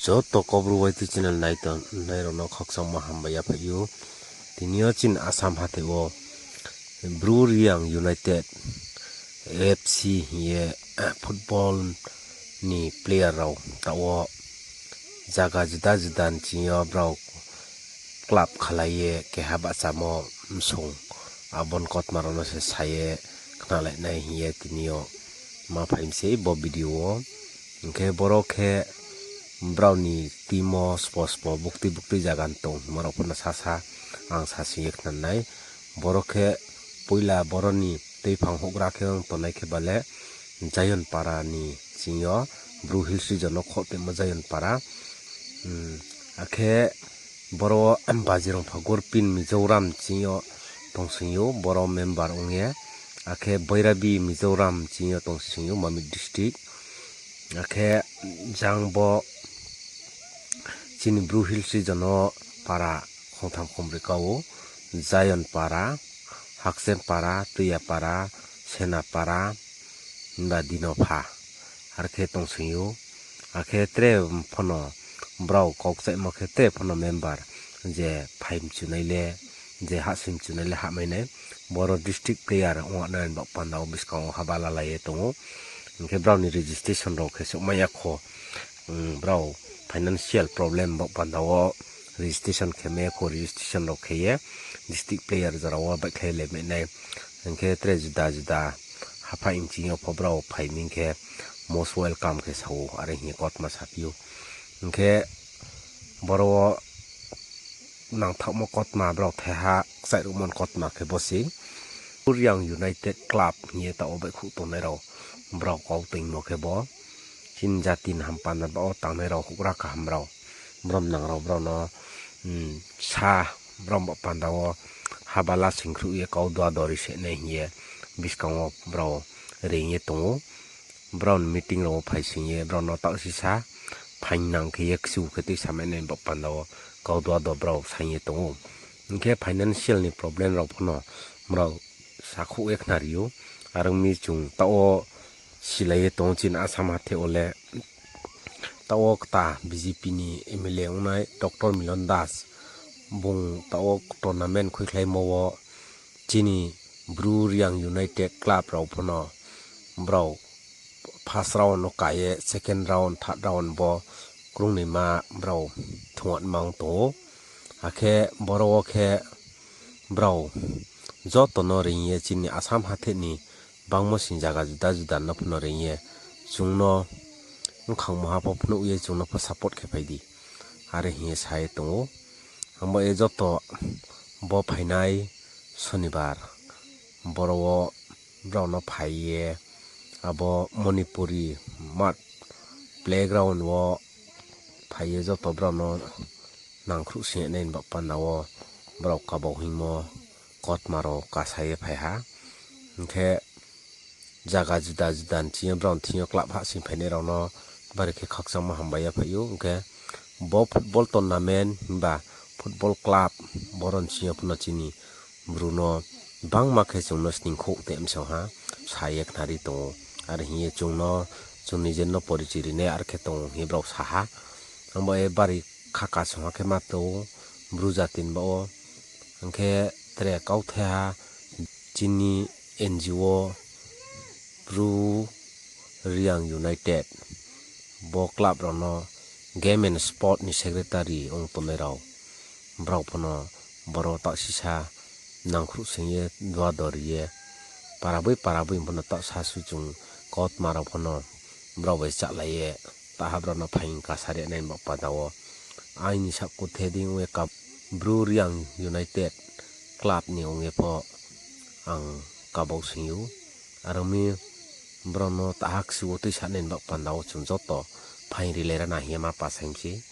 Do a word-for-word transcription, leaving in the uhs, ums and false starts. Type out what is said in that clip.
Joto Kaubru Y T channel nai tongnai rao no khakchangma hambai yaphai ou. Tini yo chini Assam hathái wo Bru Reang United F C hing ye football ni player rao taoh wo zaga juda juda ni ching yo brao club khalai ye keha bahchamo msong abo ni kautma rao no se sa ye khnalainai hing ye tini yo ma phai mi sei bo video wo. Hing khe boro khe brao ni team wo spo spo buktui buktui zaga ni tong hingmo rao pho no sasa ang sasing ye khna nai. Boro khe poila boro ni tuiphang houhgra khe ong tongnai khe ba le Zion Para ni ching yo, Bru Hills Region no khoh tongmo Zion Para. Akhe boro wo Bazirong Phagur pin Mizoram ching yo tongsing ou, boro member ong ye. Akhe Boirabi Mizoram ching yo tongsing ou, Mamit district. Akhe jang bo chini Bru Hills Region no para khongtham khongbroi ka ou, Zion Para, Hakchen Para, Tuiya Para, Sena Para, himba Dinopha, are khe tongsing ou. Akhe tre pho no brao kau kchaihmo khe tre pho no member je phai mchunai le, je hahsoing mchunai le hahmai nai. Boro district player ong nai baoh panda wo buskang wo haba lalai ye tong ou. Hing khe brao ni registration rao khe souhmai ya kho. Brao financial problem baoh panda wo registration khe mai ya kho, registration rao khe ye district player jora wo baihkhlai le mai nai. Hing khe tre juda juda haphaih nching yo pho brao phai mi hing khe most welcome khe sa ou, are hing ye kautma saphi ou. Hing khe boro wo nangthaohmo kautma brao thaiha kchaih ruhmo ni kautma khe bo se Bru Reang United Club hing ye taoh wo baihkhouh tongnai rao, brao kau toingmo khe bo chini jati ni hampanda baoh wo tangnai rao houhgra kaham rao, bromnang rao brao no sa, brao baoh panda wo haba la singkhruh ye kau dua dori se nai hing ye buskang wo brao reing ye tong ou. Brao ni meeting rao wo phai sing ye brao no taoh sisa phaing nang khe ye kchu khe tuisa mai nai baoh panda wo kau dua do brao saing ye tong ou. Hing khe financial ni problem rao pho no brao sakhouh ye khnari ou. Are ong mi chung taoh wo silai ye tong ou chini Assam hathái wo le taoh wo kta B J P ni M L A ongnai Doctor Milon Das, bung taoh wo tournament khuikhlaimo wo chini Bru Reang United Club rao pho no brao first round no ka ye second round, third round bo krungnoima brao thungwanma ong tong ou. Akhe boro wo khe brao joto no reing ye chini Assam hathái ni bangmo sing zaga juda juda no pho no reing ye chung no bkhangmo ha pho phnuh ye chung no pho support khe phai di, are hing ye sa ye tong ou. Abo ye joto bo phainai Sonibar boro wo brao no phai ye abo Manipuri mat playground wo phai ye joto brao no nangkhruh sing ye nai ni baoh panda wo brao kabau hingmo kautma rao kasa ye phai ha. Hing khe zaga juda juda ni ching yo brao ni thing yo club hahsoing phainai rao no bari khe khakchangma hambai yaphai ou. Hing khe bo football tournament himba football club boro ni ching yo pho no chini Bru no bangma khe chung no sningkhouh te msong ha sa ye khnari tong ou. Are hing ye chung no, chung ni je no porichoi rinai are khe tong ou hing ye brao sa ha. Abo ye bari khaka song ha khe ma tong ou Bru jati ni baoh wo. Hing khe tre kauthai ha chini N G O Bru Reang United bo club rao no Game and Sport ni secretary ong tongnai rao, brao pho no boro taoh sisa nangkhruh sing ye dua dori ye para boi para boi pho no taoh sasu chung kautma rao pho no brao bai chalai ye taha brao no phaing kasa ri nai ni baoh panda wo aini sakuthe dei ong ye ka Bru Reang United Club ni ong ye pho ang kabau sing ou. Are ong mi brao no taha kchu wo tuisa nai ni baoh panda wo chung joto phaing rilai ra na hing ye ma pasai mi sei.